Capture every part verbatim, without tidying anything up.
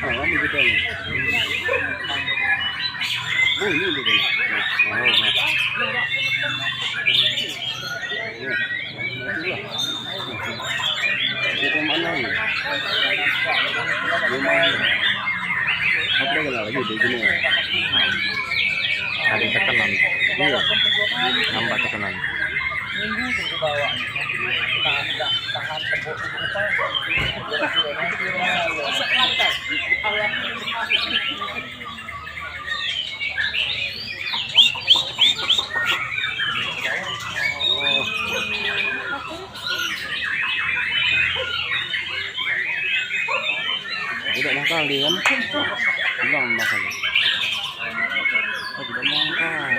Nah, ini kita ni. Oh, ini dia ni. Nah, nah, nah. Nah, itulah. Kita mana ni? Lumayan. Apa lagi lah lagi di sini? Ada yang tekenan. Iya. Nampak tekenan. Tidak nakal dia kan? Bilang nakal. Oh, tidak nakal.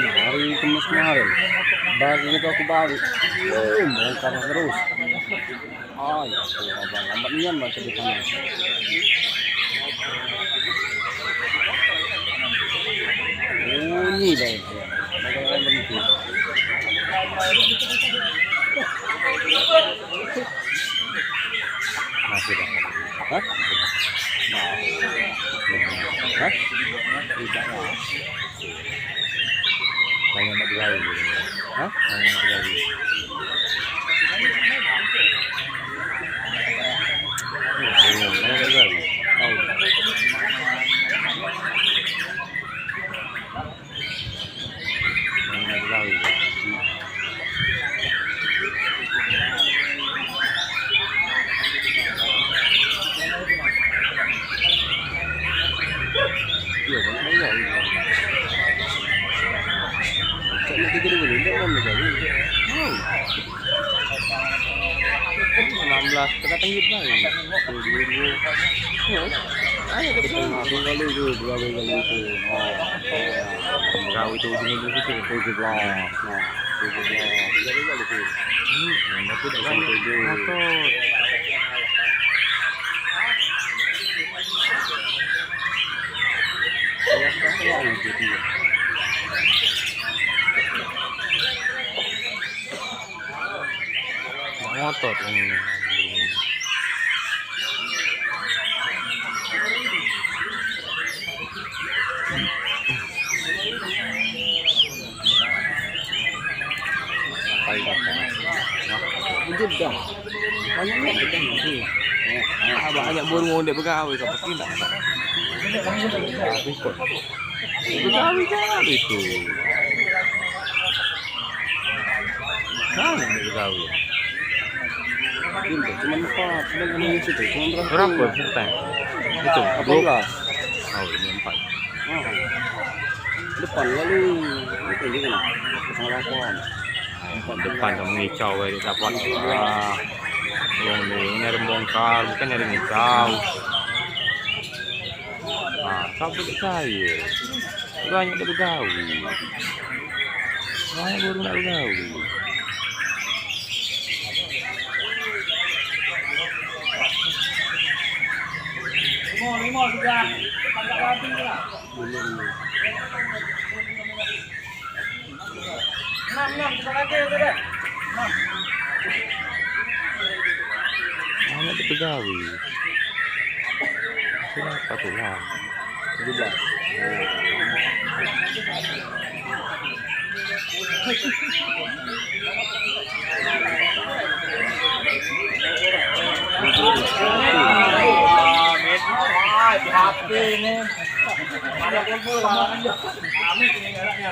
Nah, hari Kamis kemarin, bagi itu aku balik. Boom, bongkar terus. Oh, ya, aku abang lambat nian baca di sana. Bunyi dah itu. Ada orang berhenti. Masih dah. Hah? Nah. Hah? Tidak lah. Banyak nak begawe. Hah? Banyak nak begawe. Hmm, banyak nak begawe. Tahu. Enam belas, tengah tengah lah. Dua, dua, dua. Ayo, kita tengok. Dua kali tu, dua kali tu. Oh, gawe tu, dua kali tu. Tujuh belas. Nah, tujuh belas. Tiga kali tu. Hmm, aku dah tujuh. Motor. Motor. Banyak burung wong dek begawe kau pasti ndak. Begawe gawe itu. Nah, begawe. Cuma empat, cuma kena isi tu, cuma berapa? Berapa persen? Itu, delapan belas. Oh, ini empat. Depan lalu itu juga. Kosong delapan. Depan tu mengicau, eh, dapat. Ah. Wong ni nyari bongkar, bukan nyari ngicau. Ah, siapa percaya? Banyak dak begawe. Banyak baru nak begawe. Lima, lima sudah. Tangkap lagi lah. Enam, enam, kita lagi, kita dah. Enam. Banyak tu begawe. Kenapa tu lah? Tujuh belas. H P ni. Ada pun pun. Kami sini galaknya.